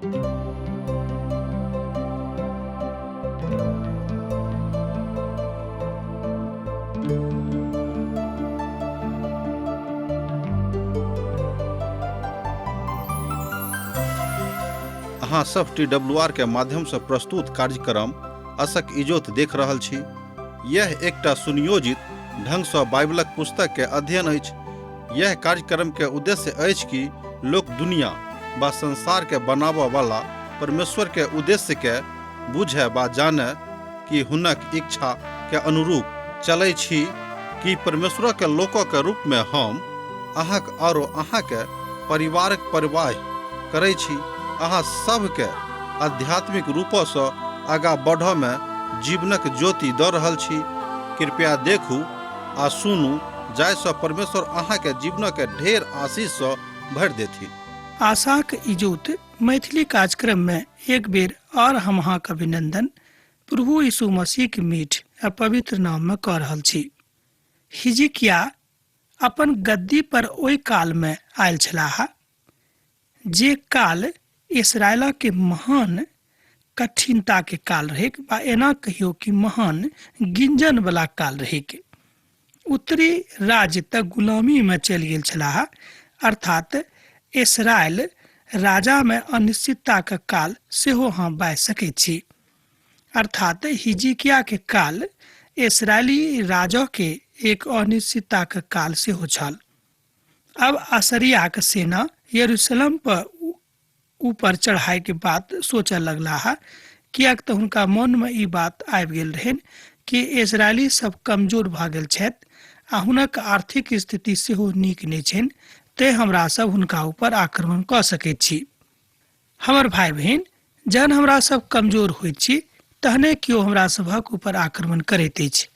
अहाँ सब T W R के माध्यम से प्रस्तुत कार्यक्रम असक इजोत देख रहल छी। यह एकटा सुनियोजित ढंग सँ बाइबलक पुस्तक के अध्ययन अछि। यह कार्यक्रम के उद्देश्य अछि कि लोक दुनिया बा संसार के बनाबऽ वाला परमेश्वर के उद्देश्य के बुझे बा जाने कि हुनक इच्छा के अनुरूप चलै छी कि परमेश्वर के लोक के रूप में हम अहाँक आरो अहाँ के परिवारक परवाह करै छी। अहाँ सबके आध्यात्मिक रूपसँ आगाँ बढ़ऽ में जीवनक ज्योति दऽ रहल छी। कृपया देखू आ सुनू जाहिसँ परमेश्वर अहाँके जीवनक ढेर आशीषसँ भरि देथिन। आशाक इजोत मैथिली कार्यक्रम में एक बेर और हम अहाँक अभिनंदन प्रभु यीशु मसीह के मीठ आ पवित्र नाम में कऽ रहल छी। हिजकिया अपन गद्दी पर ओहि काल में आयल छलाह जे काल इसराइल के महान कठिनता के काल रहे बा एना कहियो कि महान गिंजन वाला काल रहे के। उत्तरी राज्य तक गुलामी में चलि गेल छलाह, अर्थात इसराइल राजा में अनिश्चितता के काल सेहो अहाँ बाजि सकैत छी। अर्थात हिजकिया के काल इसराइली राजा के एक अनिश्चितता के काल सेहो छल। अब असरियाक सेना यरूशलेम पर ऊपर चढ़ाई के बात सोचऽ लगलाह, किएक तऽ हुनका मन में ई बात आबि गेल रहनि कि इसराइली सब कमजोर भऽ गेल छथि आ हुनक आर्थिक स्थिति सेहो नीक नहि छनि, तें हमरा सब हुनका ऊपर आक्रमण कऽ सकैत छी। हमर भाई बहिन, जहन हमरा सब कमजोर होइत छी तहने केओ हमरा सभक ऊपर आक्रमण करैत अछि।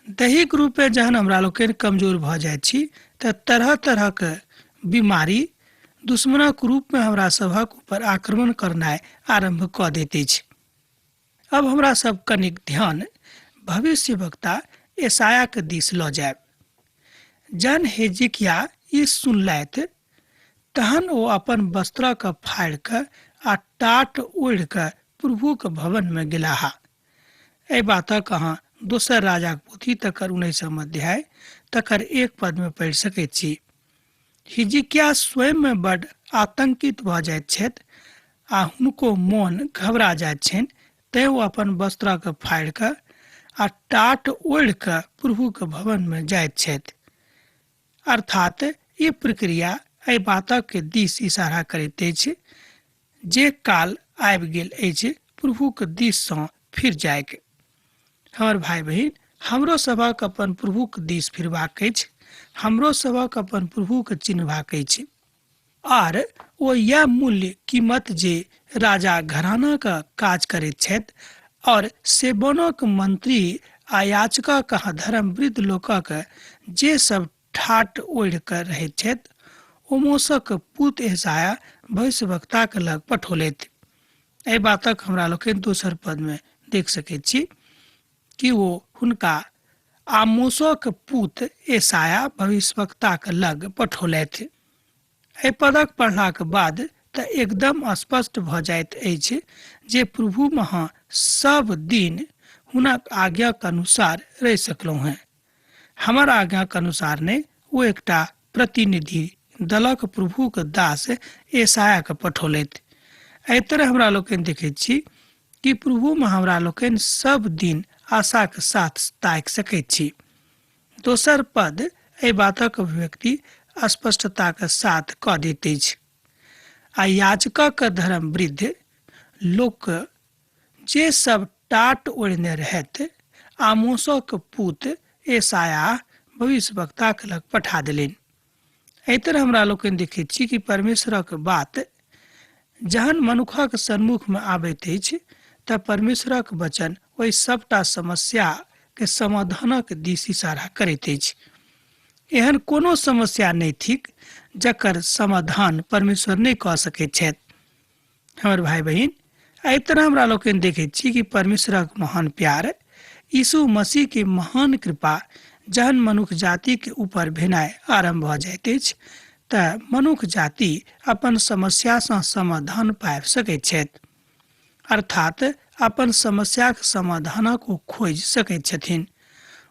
दैहिक रूपे जहन हमरा लोकनि कमजोर भऽ जाइत छी तऽ तरह तरहक बीमारी दुश्मनक रूपमे हमरा सभक ऊपर आक्रमण करनाइ आरम्भ कऽ दैत अछि। अब हमरा सब कनिक ध्यान भविष्य वक्ता यशायाह के दिस लऽ जायब। जहन हेजिकिया ई सुनलथि तहन ओ अपन वस्त्रक फाड़ि कऽ आ टाट ओढ़ि कऽ प्रभुक भवन में गेलाह। एहि बातक अहाँ दोसर राजाक पोथी तकर 19 अध्याय तकर 1 पद में पढ़ि सकैत छी। हिजकिया स्वयं में बड आतंकित भऽ जाइत छथि आ हुनको मोन घबरा जाइत छनि, तें ओ अपन वस्त्रक फाड़ि कऽ आ टाट ओढ़ि कऽ प्रभुक भवन में जाइत छथि। अर्थात ई प्रक्रिया एहि बातक दिस इशारा करैत अछि जे काल आबि गेल अछि प्रभुक दिस सँ फिर जायके। हमर भाई बहिन, हमरो सभक अपन प्रभुक दिस फिरबाक अछि, हमरो सभक अपन प्रभुक चिन्हबाक अछि। आर ओ यैह मूल्य कीमत जे राजा घरानाक काज करैत छथि और सेबोनक मंत्री आ याचकक धर्मवृद्ध लोकक जे सब ठाट ओढ़ि कऽ रहैत छथि, ओमोसक पुत यशायाह भविष्यवक्ताक लग पठौलथि। एहि बातक हमरा लोकनि दोसर पद में देख सकैत छी कि ओ हुनका आमोसक पुत यशायाह भविष्यवक्ताक लग पठौलथि। एहि पदक पढ़लाक बाद तऽ एकदम स्पष्ट भऽ जाइत अछि जे प्रभु महा सब दिन हुनक आज्ञाक अनुसार रहि सकलहुँ हेँ। हमर आज्ञाक अनुसार नहि, ओ एकटा प्रतिनिधि दलक प्रभुक दास यशायाहके पठौलथि। एहि तरह हमरा लोकनि देखैत छी कि प्रभुमे हमरा लोकनि सब दिन आशाक साथ ताकि सकैत छी। दोसर पद एहि बातक अभिव्यक्ति स्पष्टताक साथ कऽ दैत अछि। आ याजकक धर्म वृद्ध लोक जे सब टाट ओढ़ने रहथि, आमोसक पुत यशायाह भविष्यवक्ताक लग पठा देलनि। एहि तरह हमरा लोकनि देखैत छी कि परमेश्वरक बात जहन मनुखक सन्मुख में आबैत अछि तऽ परमेश्वरक वचन ओहि सबटा समस्या के समाधानक दिस इशारा करैत अछि। एहन कोनो समस्या नहि थिक जकर समाधान परमेश्वर नहि कऽ सकैत छथि। हमर भाई बहिन, एहि तरह हमरा लोकनि देखैत छी कि परमेश्वरक महान प्यार, यीशु मसीह के महान कृपा जहन मनुख जाति के ऊपर भेनाइ आरम्भ भऽ जाइत अछि तऽ मनुख जाति अपन समस्यासँ समाधान पाबि सकैत छथि, अर्थात अपन समस्याक समाधानक ओ खोजि सकैत छथिन।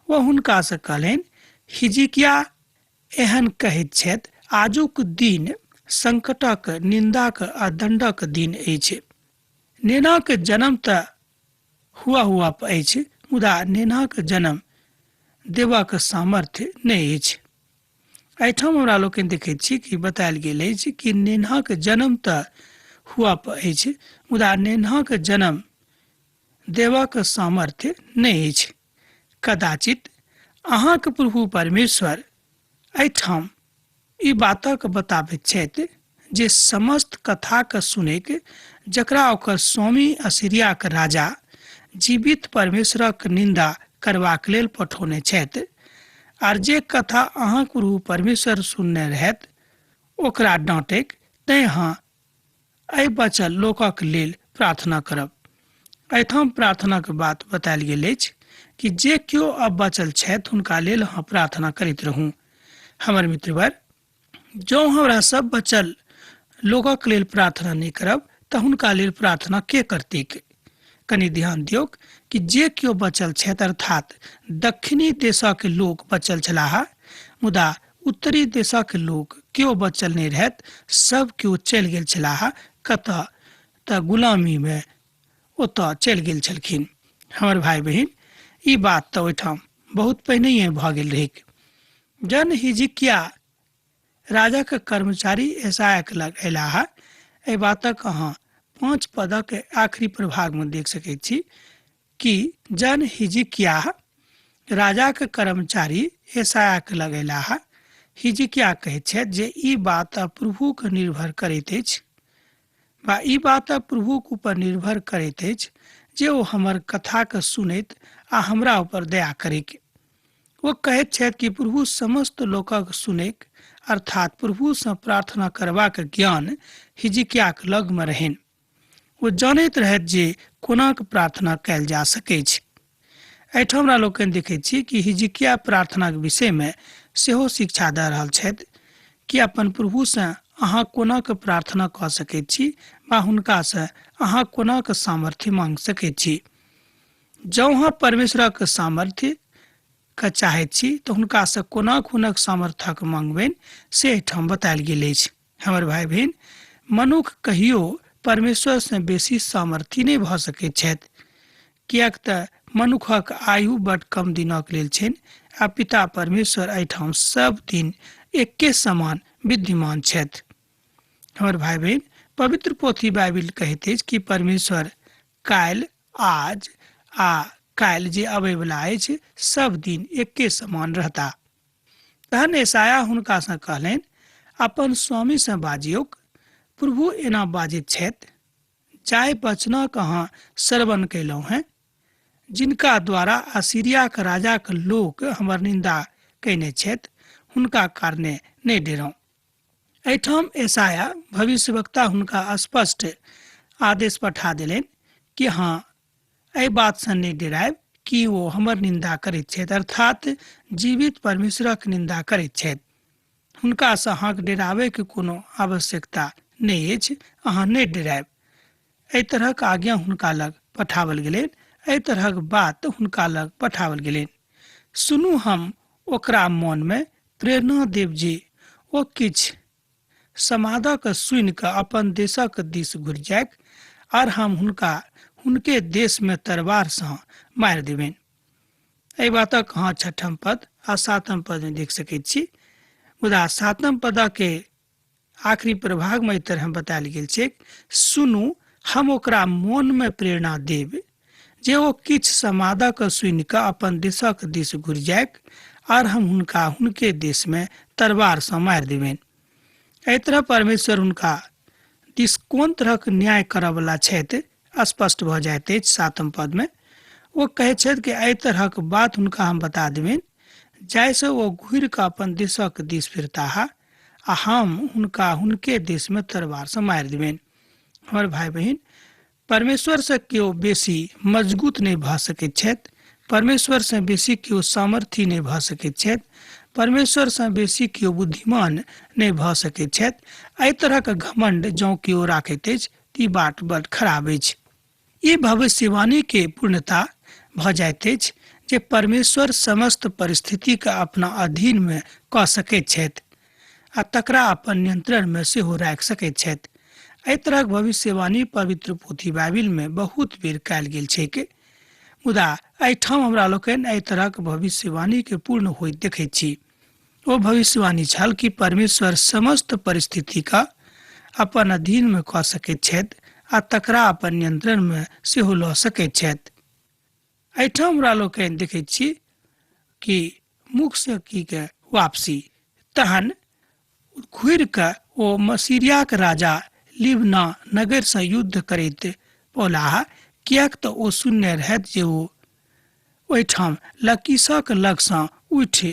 ओ हुनकासँ कहलनि, हिजकिया एहन कहैत छथि, आजुक दिन संकटक, निन्दाक आ दण्डक दिन अछि। नेनाक जन्म तऽ हुआ हुआ अछि, मुदा नेनाक जन्म देबाक सामर्थ्य नहि अछि। एहिठाम हमरा लोकनि देखैत छी कि बतायल गेल अछि कि नेनाक जन्म तऽ हुआ अछि, मुदा नेनाक जन्म देबाक सामर्थ्य नहि अछि। कदाचित अहाँक प्रभु परमेश्वर एहिठाम ई बातक बताबैत छथि जे समस्त कथाके सुनैक जकरा ओकर स्वामी असीरियाक राजा जीवित परमेश्वरक निन्दा करबाक लेल पठौने छथि, आर जे कथा अहाँक प्रभु परमेश्वर सुनने रहथि ओकरा डाँटैक, तैँ अहाँ एहि बचल लोकक लेल प्रार्थना करब। एहिठाम प्रार्थनाक बात बतायल गेल अछि कि जे केओ अब बचल छथि हुनका लेल अहाँ प्रार्थना करैत रहू। हमर मित्रवर, जँ हमरा सब बचल लोकक लेल प्रार्थना नहि करब तऽ हुनका लेल प्रार्थना के करतैक? कनि ध्यान दियौक कि जे केओ बचल छथि, अर्थात दक्षिणी देशक लोक बचल छलाह, मुदा उत्तरी देशक लोक केओ बचल नहि रहत, सब केओ चलि गेल छलाह। कतऽ? तऽ गुलामीमे ओतऽ चलि गेल छलखिन। हमर भाय बहिन, ई बात तऽ ओहिठाम बहुत पहिनहिए भऽ गेल रहैक। जन हिजकिया राजाक कर्मचारी एसायाक लग अयलाह, एहि बातक अहाँ 5 पदक आखिरी प्रभागमे देख सकैत छी कि जन हिजकिया राजाक कर्मचारी एसायाक लग अयलाह। हिजकिया कहैत छथि जे ई बात प्रभुक निर्भर करैत अछि, वा ई बात प्रभुक ऊपर निर्भर करैत अछि जे ओ हमर कथाके सुनैत आ हमरा ऊपर दया करैक। ओ कहैत छथि कि प्रभु समस्त लोकक सुनैक, अर्थात प्रभुसँ प्रार्थना करबाक ज्ञान हिजकियाक लगमे रहनि। ओ जानैत रहथि जे कोनाक प्रार्थना कयल जा सकैछ। एहिठाम हमरा लोकनि देखैत छी कि हिजकिया प्रार्थनाक विषयमे सेहो शिक्षा दऽ रहल छथि कि अपन प्रभुसँ अहाँ कोनाक प्रार्थना कऽ सकैत छी वा हुनकासँ अहाँ कोनाक सामर्थ्य मांगि सकैत छी। जँ अहाँ परमेश्वरक सामर्थ्य के चाहैत छी तऽ हुनकासँ कोनाक हुनक सामर्थ्यक मांगबनि से एहिठाम बतायल गेल अछि। हमर भाय बहिन, मनुख कहियो परमेश्वरसँ बेसी सामर्थी नहि भऽ सकैत छथि, किएक तऽ मनुखक आयु बड कम दिनक लेल छनि आ पिता परमेश्वर एहिठाम सब दिन एके समान विद्यमान छथि। हमर भाय बहिन, पवित्र पोथी बाइबिल कहैत अछि कि परमेश्वर काल्हि, आज आ काल्हि जे अबैवला अछि सब दिन एके समान रहता। तहन एसाया हुनकासँ कहलनि, अपन स्वामीसँ बाजियौक, प्रभु एना बाजैत छथि, जाहि वचनक अहाँ श्रवण कयलहुँ हेँ, जिनका द्वारा असीरियाक राजाक लोक हमर निन्दा कयने छथि, हुनका कारणे नहि डेराउ। एहिठाम एसाया भविष्यवक्ता हुनका स्पष्ट आदेश पठा देलनि कि हँ, एहि बातसँ नहि डेरायब कि ओ हमर निन्दा करैत छथि, अर्थात जीवित परमेश्वरक निन्दा करैत छथि। हुनकासँ अहाँके डेराबैके कोनो आवश्यकता नहि अछि, अहाँ नहि डेरायब। एहि तरहक आज्ञा हुनका लग पठाओल गेलनि, एहि तरहक बात हुनका लग पठाओल गेलनि। सुनू, हम ओकरा मोनमे प्रेरणा देब जे ओ किछु समादक सुनि कऽ अपन देशक दिस घुरि जाइक, आर हम हुनका हुनके देशमे तरवारसँ मारि देबनि। एहि बातक अहाँ 6 पद आ 7 पदमे देख सकैत छी। मुदा 7 पदके आखिरी प्रभागमे एहि तरह बतायल गेल छै, सुनू, हम ओकरा मोनमे प्रेरणा देब जे ओ किछु समादक सुनि कऽ अपन देशक दिस घुरि जाइक, आर हम हुनका हुनके देशमे तरवारसँ मारि देबनि। एहि तरह परमेश्वर हुनका दिस कोन तरहक न्याय करऽवला छथि स्पष्ट भऽ जाइत अछि। 7 पदमे ओ कहैत छथि कि एहि तरहक बात हुनका हम बता देबनि जाहिसँ ओ घुरि कऽ अपन देशक दिस फिरताह आ हम हुनका हुनके देशमे तरवारसँ मारि देबनि। हमर भाय बहिन, परमेश्वरसँ केओ बेसी मजगूत नहि भऽ सकैत छथि, परमेश्वरसँ बेसी केओ सामर्थी नहि भऽ सकैत छथि, परमेश्वरसँ बेसी केओ बुद्धिमान नहि भऽ सकैत छथि। एहि तरहक घमंड जँ केओ राखैत अछि तऽ ई बात बड खराब अछि। ई भविष्यवाणी के पूर्णता भऽ जाइत अछि जे परमेश्वर समस्त परिस्थितिके अपना अधीनमे कऽ सकैत छथि आ तकरा अपन नियंत्रणमे सेहो राखि सकैत छथि। एहि तरहक भविष्यवाणी पवित्र पोथी बाइबिलमे बहुत बेर कयल गेल छैक, मुदा एहिठाम हमरा लोकनि एहि तरहक भविष्यवाणीके पूर्ण होइत देखैत छी। ओ भविष्यवाणी छल कि परमेश्वर समस्त परिस्थितिके अपन अधीनमे कऽ सकैत छथि आ तकरा अपन नियंत्रणमे सेहो लऽ सकैत छथि। एहिठाम हमरा लोकनि देखैत छी कि मुखसँ की के वापसी। तहन घुरि कऽ ओ मसीरियाक राजा लिबना नगरसँ युद्ध करैत पौलाह, किएक तऽ ओ सुनने रहथि जे ओ ओहिठाम लकीसक लगसँ उठि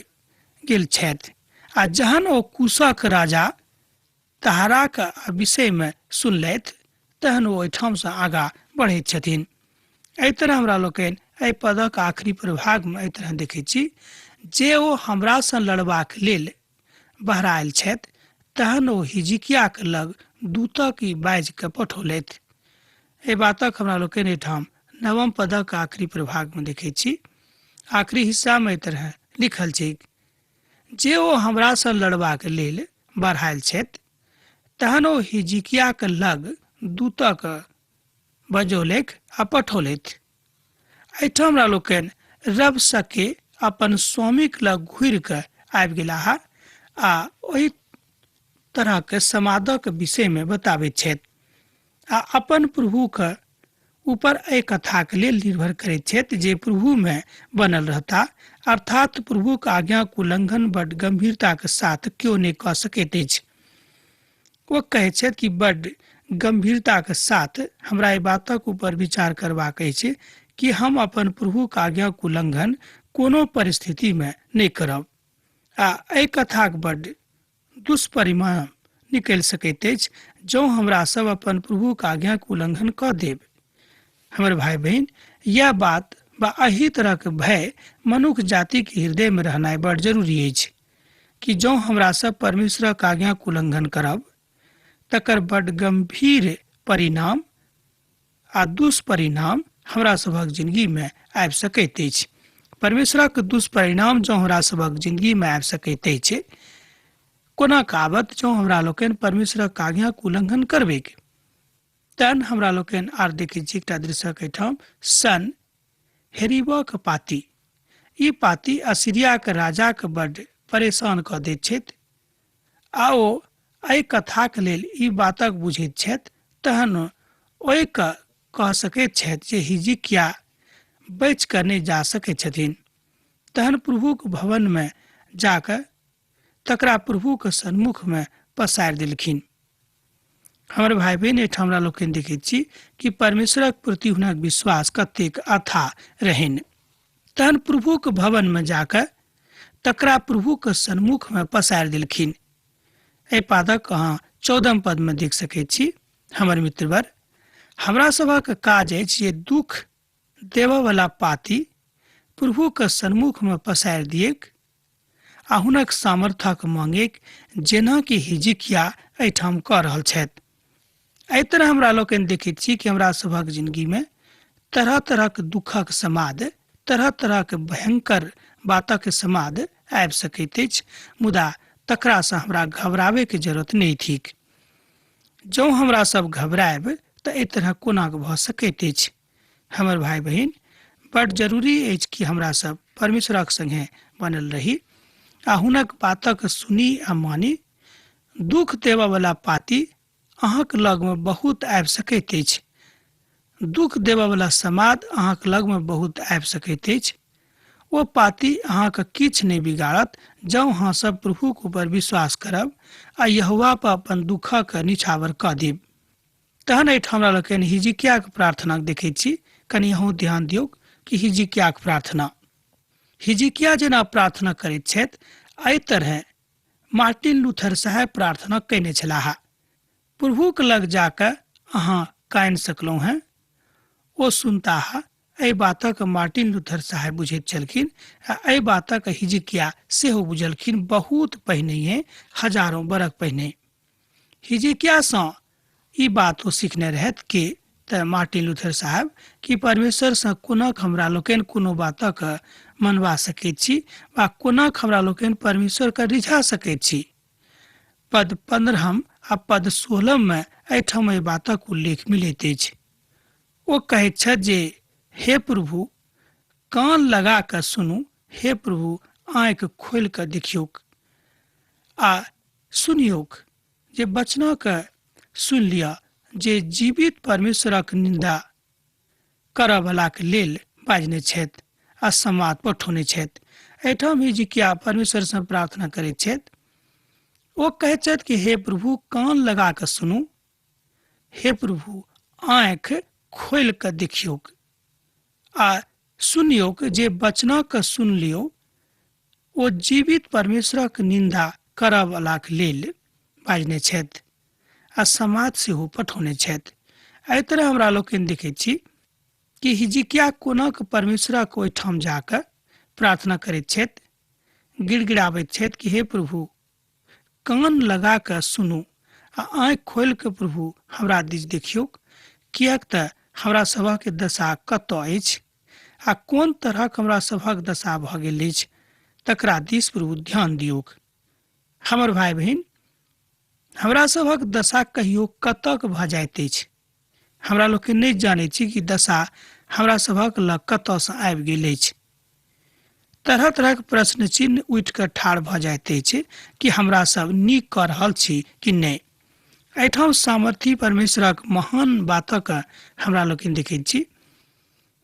गेल छथि। आ जहन ओ कुशक राजा तहाराक विषयमे सुनलथि तहन ओ ओहिठामसँ आगाँ बढ़ैत छथिन। एहि तरह हमरा लोकनि एहि पदक आखिरी प्रभागमे एहि तरह देखैत छी जे ओ हमरासँ लड़बाक लेल बहरायल छथि, तहन ओ हिजकियाक लग दूतक ई बाजि कऽ पठौलथि। एहि बातक हमरा लोकनि एहिठाम नवम पदक आखिरी प्रभागमे देखैत छी। आखिरी हिस्सामे एहि तरह लिखल छैक जे ओ हमरासँ लड़बाक लेल बढ़ायल छथि, तहन ओ हिजकियाक लग दूतक बजौलथि आ पठौलथि। एहिठाम हमरा लोकनि रब सके अपन स्वामीक लग घुरि कऽ आबि गेलाह आ ओहि तरहक समादक विषयमे बताबैत छथि आ अपन प्रभुक ऊपर एहि कथाक लेल निर्भर करैत छथि जे प्रभुमे बनल रहता, अर्थात प्रभुक आज्ञाक उल्लंघन बड गंभीरताक साथ केओ नहि कऽ सकैत अछि। ओ कहैत छथि कि बड गंभीरताक साथ हमरा एहि बातक ऊपर विचार करबाक अछि कि हम अपन प्रभुक आज्ञाक उल्लंघन कोनो परिस्थितिमे नहि करब आ एहि कथाक बड दुष्परिणाम निकलि सकैत अछि जँ हमरा सब अपन प्रभुक आज्ञाक उल्लंघन कऽ देब। हमर भाई बहिन, यह बात वा एहि तरहक भय मनुख जातिक हृदयमे रहनाइ बड़ जरूरी अछि कि जँ हमरा सब परमेश्वरक आज्ञाक उल्लंघन करब तकर बड गंभीर परिणाम आ दुष्परिणाम हमरा सभक जिंदगीमे आबि सकैत अछि। परमेश्वरक दुष्परिणाम जँ हमरा सभक जिंदगीमे आबि सकैत अछि, कोना काबत जँ हमरा लोकनि परमेश्वरक आज्ञाक उल्लंघन करबैक। तहन हमरा लोकनि आर देखैत छी एकटा दृश्यक एहिठाम सन हेरीबक पाती। ई पाती असीरियाक राजाक बड्ड परेशान कऽ दैत छथि आ ओ एहि कथाक लेल ई बातक बुझैत छथि, तहन ओहिके कह सकैत छथि जे हिजकिया बचि कऽ नहि जा सकैत छथिन। तहन प्रभुक भवनमे जाकऽ तकरा प्रभुक सन्मुखमे पसारि देलखिन। हमर भाई बहिन, एहिठाम हमरा लोकनि देखैत छी कि परमेश्वरक प्रति हुनक विश्वास कतेक अथाह रहनि। तहन प्रभुक भवनमे जाकऽ तकरा प्रभुक सन्मुखमे पसारि देलखिन। एहि पादक अहाँ 14 पदमे देख सकैत छी। हमर मित्रवर, हमरा सभक काज अछि जे दुख देबऽवला पाती प्रभुक सन्मुखमे पसारि दिएक आ हुनक सामर्थ्यक मांगेक, जेना कि हिजकिया एहिठाम कऽ रहल छथि। एहि तरह हमरा लोकनि देखैत छी कि हमरा सभक जिंदगीमे तरह तरहक दुखक समाद, तरह तरहक भयंकर बातक समाद आबि सकैत अछि, मुदा तकरासँ हमरा घबराबैके जरूरत नहि थिक। जँ हमरा सब घबरायब तऽ एहि तरह कोना भऽ सकैत अछि? हमर भाई बहिन, बड जरूरी अछि कि हमरा सब परमेश्वरक संगे बनल रही आ हुनक बातक सुनी आ मानी। दुख देबऽवला पाती अहाँक लगमे बहुत आबि सकैत अछि। दुख देबऽवला समाद अहाँक लगमे बहुत आबि सकैत अछि। ओ पाती अहाँके किछु नहि बिगाड़त जँ अहाँ सब प्रभुक ऊपर विश्वास करब आ यहोवा पर अपन दुखक निछावर कऽ देब। तहन एहिठाम हमरा लोकनि हिजकियाक प्रार्थना देखैत छी। कनि अहूँ ध्यान दियौक कि हिजकियाक प्रार्थना, हिजकिया जेना प्रार्थना करैत छथि, एहि तरहे मार्टिन लूथर साहेब प्रार्थना कयने छलाह। प्रभुक लग जाकऽ अहाँ कानि सकलहुँ हेँ, ओ सुनताह। एहि बातक मार्टिन लूथर साहेब बुझैत छलखिन आ एहि बातक हिजकिया सेहो बुझलखिन बहुत पहिनहिए, हजारों बरख पहिने। हिजकियासँ ई बात ओ सिखने रहथि कि तऽ मार्टिन लूथर साहेब कि परमेश्वरसँ कोनाक हमरा लोकनि कोनो बातक मनवा सकैत छी वा कोनाक हमरा लोकनि परमेश्वरके रिझा सकैत छी। पद 15 आ पद 16 मे एहिठाम एहि बातक उल्लेख मिलैत अछि। ओ कहैत छथि जे हे प्रभु, कान लगा कऽ सुनू, हे प्रभु, आँखि खोलि कऽ देखियौक आ सुनियौक, जे वचनक सुनि लिअ जे जीवित परमेश्वरक निन्दा करऽवलाक लेल बाजने छथि आ समाद पठौने छथि। एहिठाम हिजकिया परमेश्वरसँ प्रार्थना करैत छथि। ओ कहैत छथि कि हे प्रभु, कान लगा कऽ सुनू, हे प्रभु, आँखि खोलि कऽ देखियौक आ सुनियौक, जे वचनक सुनि लियौ ओ जीवित परमेश्वरक निन्दा करऽवलाक लेल बाजने छथि आ समाद सेहो पठौने छथि। एहि तरह हमरा लोकनि देखैत छी कि हिजकिया कोनाक परमेश्वरक ओहिठाम जाकऽ प्रार्थना करैत छथि, गिड़गिड़ाबैत छथि कि हे प्रभु, कान लगा कऽ सुनू आ आँखि खोलि कऽ प्रभु हमरा दिस देखियौक, किएक तऽ हमरा सभक दशा कतऽ अछि आ कोन तरहक हमरा सभक दशा भऽ गेल अछि, तकरा दिस प्रभु ध्यान दियौक। हमर भाय बहिन, हमरा सभक दशा कहियो कतक भऽ जाइत अछि हमरा लोकनि नहि जानैत छी कि दशा हमरा सभक लग कतऽसँ आबि गेल अछि। तरह तरहक प्रश्न चिन्ह उठि कऽ ठाढ़ भऽ जाइत अछि कि हमरा सब नीक कऽ रहल छी कि नहि। एहिठाम सामर्थी परमेश्वरक महान बातक हमरा लोकनि देखैत छी।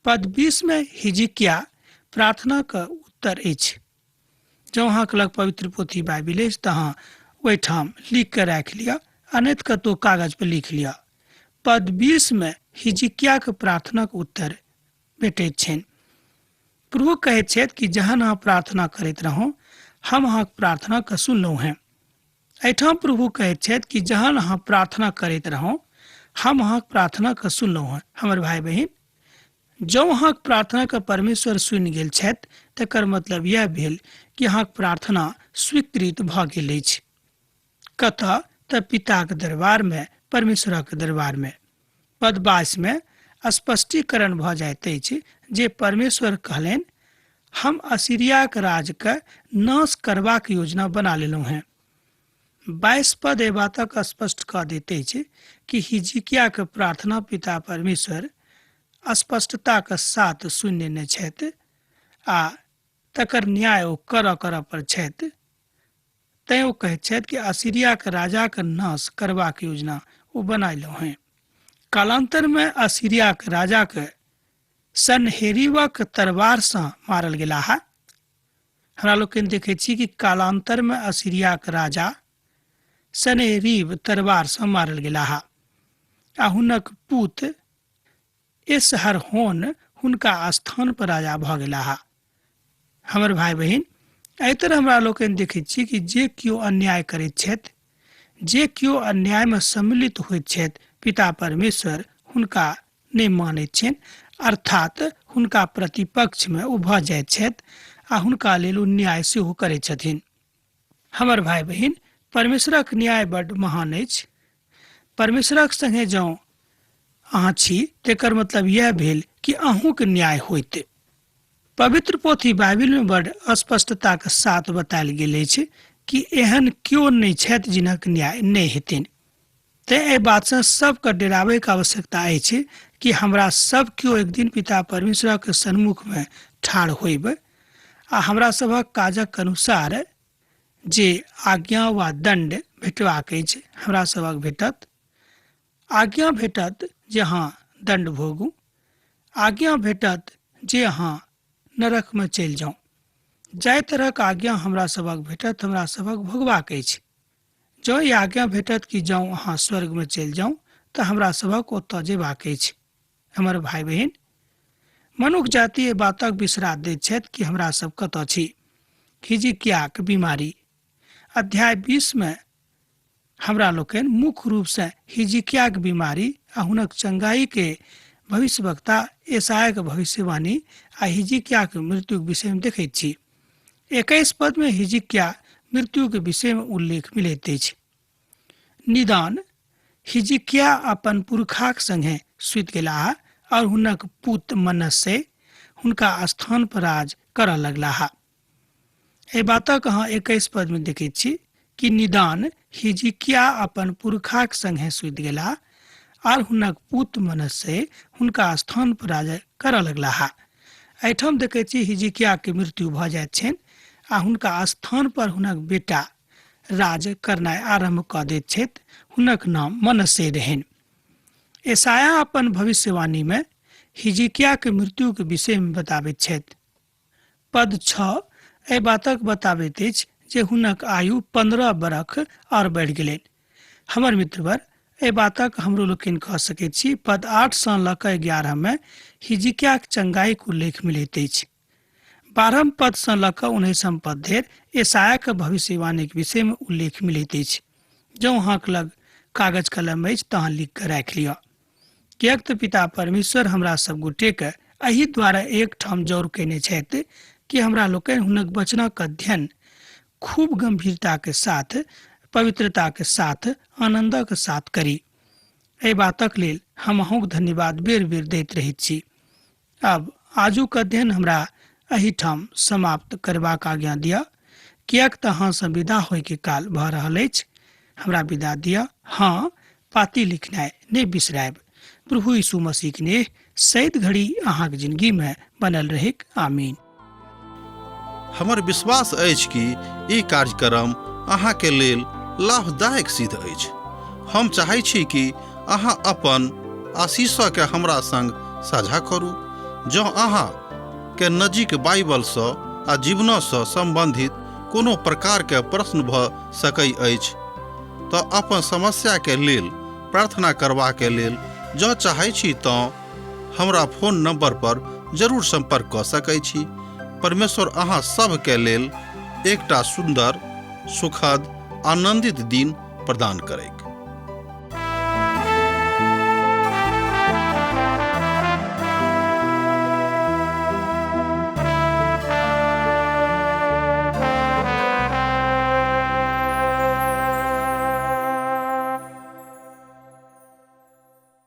पद 20 मे हिजकिया प्रार्थनाक उत्तर अछि। जँ अहाँके लग पवित्र पोथी बाइबिल अछि तऽ अहाँ ओहिठाम लिख कऽ राखि लिअ आ नहि तऽ कतहु कागज पर लिख लिअ। पद 20 मे हिजकियाक प्रार्थनाक उत्तर भेटैत छनि। प्रभु कहैत छथि कि जहन अहाँ प्रार्थना करैत रहू हम अहाँक प्रार्थना के सुनलहुँ हेँ। एहिठाम प्रभु कहैत छथि कि जहन अहाँ प्रार्थना करैत रहू हम अहाँक प्रार्थना के सुनलहुँ हेँ। हमर भाय बहिन, जँ अहाँक प्रार्थना के परमेश्वर सुनि गेल छथि तकर मतलब यह भेल कि अहाँक प्रार्थना स्वीकृत भऽ गेल अछि। कतऽ? तऽ पिताक दरबार मे, परमेश्वरक दरबार मे। पद 22 मे स्पष्टीकरण भऽ जाइत अछि जे परमेश्वर कहलनि, हम असीरियाक राजके नाश करबाक योजना बना लेलहुँ हेँ। 22 पद एहि बातक स्पष्ट कऽ दैत अछि कि हिजकियाक प्रार्थना पिता परमेश्वर स्पष्टताक साथ सुनि लेने छथि आ तकर न्याय ओ करऽ करऽ पर छथि। तैं ओ कहैत छथि कि असीरियाक राजाक नाश करबाक योजना ओ बनायलहुँ हेँ। कालांतरमे असीरियाक राजाक सनहेरीबक तरवारसँ मारल गेलाह। हमरा लोकनि देखैत छी कि कालांतरमे असीरियाक राजा सनहेरीब तरवारसँ मारल गेलाह आ हुनक पूत एसहरहोन हुनका स्थान पर राजा भऽ गेलाह। हमर भाय बहिन, एहि तरह हमरा लोकनि देखैत छी कि जे केओ अन्याय करैत छथि, जे केओ अन्यायमे सम्मिलित होइत छथि, पिता परमेश्वर हुनका नहि मानैत छनि, अर्थात हुनका प्रतिपक्षमे ओ भऽ जाइत छथि आ हुनका लेल ओ न्याय सेहो करैत छथिन। हमर भाय बहिन, परमेश्वरक न्याय बड्ड महान अछि। परमेश्वरक संगे जँ अहाँ छी तेकर मतलब यह भेल कि अहूँके न्याय होइत। पवित्र पोथी बाइबिलमे बड्ड स्पष्टताक साथ बतायल गेल अछि कि एहन केओ नहि छथि जिनक न्याय नहि हेतनि। तेँ एहि बातसँ सबके डराबैके आवश्यकता अछि कि हमरा सब केओ एक दिन पिता परमेश्वरक सन्मुखमे ठाढ़ होइब आ हमरा सभक काजक अनुसार जे आज्ञा वा दण्ड भेटबाक अछि हमरा सभक भेटत। आज्ञा भेटत जे अहाँ दण्ड भोगू, आज्ञा भेटत जे अहाँ नरकमे चलि जाउ। जाहि तरहक आज्ञा हमरा सभक भेटत हमरा सभक भोगबाक अछि। जँ ई आज्ञा भेटत कि जाउ अहाँ स्वर्गमे चलि जाउ तऽ हमरा सभक ओतऽ जेबाक अछि। हमर भाय बहिन, मनुख जाति एहि बातक बिसरा दैत छथि कि हमरा सब कतऽ छी। हिजकियाक बीमारी अध्याय 20 मे हमरा लोकनि मुख्य रूपसँ हिजकियाक बीमारी आ हुनक चंगाई के भविष्यवक्ता एसायक भविष्यवाणी आ हिजिकियाके मृत्युक विषयमे देखैत छी। 21 पदमे हिजिकिया मृत्युके विषयमे उल्लेख मिलैत अछि। निदान हिजिकिया अपन पुरखाक संगे सुति गेलाह और हुनक पुत मनस्से हुनका स्थान पर राज करऽ लगलाह। एहि बातक अहाँ 21 पदमे देखैत छी कि निदान हिजिकिया अपन पुरखाक संगे सुति गेलाह आर हुनक पुत मनस्से हुनका स्थान पर राज करऽ लगलाह। एहिठाम देखैत छी हिजिकियाके मृत्यु भऽ जाइत छनि आ हुनका स्थान पर हुनक बेटा राज करनाइ आरम्भ कऽ दैत छथि। हुनक नाम मनस्से रहनि। एसाया अपन भविष्यवाणीमे हिजिकियाके मृत्युके विषयमे बताबैत छथि। पद 6 एहि बातक बताबैत अछि जे हुनक आयु 15 बरख आओर बढ़ि गेलनि। हमर मित्रवर, एहि बातक हमरो लोकनि कह सकैत छी। पद 8 सँ लऽ कऽ 11 मे हिजिकियाक चंगाईक उल्लेख मिलैत अछि। 12 पद सँ लऽ कऽ 19 पद धरि एसायाक भविष्यवाणीक विषयमे उल्लेख मिलैत अछि। जँ अहाँक लग कागज कलम अछि तऽ अहाँ लिख कऽ राखि लिअ, किएक तऽ पिता परमेश्वर हमरा सब गोटेके एहि द्वारा एकठाम जौर कयने छथि कि हमरा लोकनि हुनक वचनक अध्ययन खूब गंभीरताके साथ, पवित्रताके साथ, आनन्दक साथ करी। एहि बातक लेल हम अहूँक धन्यवाद बेर बेर दैत रहैत छी। आब आजुक अध्ययन हमरा एहिठाम समाप्त करबाक आज्ञा दिअ, किएक तऽ अहाँसँ विदा होइके काल भऽ रहल अछि। हमरा विदा दिअ। हाँ, पाती लिखनाइ नहि बिसरायब। प्रभु यीशु मसीह नेह सैद घड़ी अहाँक जिंदगी में बनल रहैक। आमीन। हमर विश्वास अछि कि ई कार्यक्रम अहाँके लेल लाभदायक सिद्ध अछि। हम चाहै छी कि अहाँ अपन आशीषके हमरा संग साझा करू। जँ अहाँ के नजीक बाइबलसँ आ जीवनसँ सम्बन्धित कोनो प्रकारके प्रश्न भऽ सकै अछि तऽ अपन समस्याके लेल प्रार्थना करबाके लेल जँ चाहै छी तँ हमरा फोन नंबर पर जरूर संपर्क कऽ सकै छी। परमेश्वर अहाँ सभके लेल एकटा सुन्दर, सुखद, आनंदित दिन प्रदान करैक।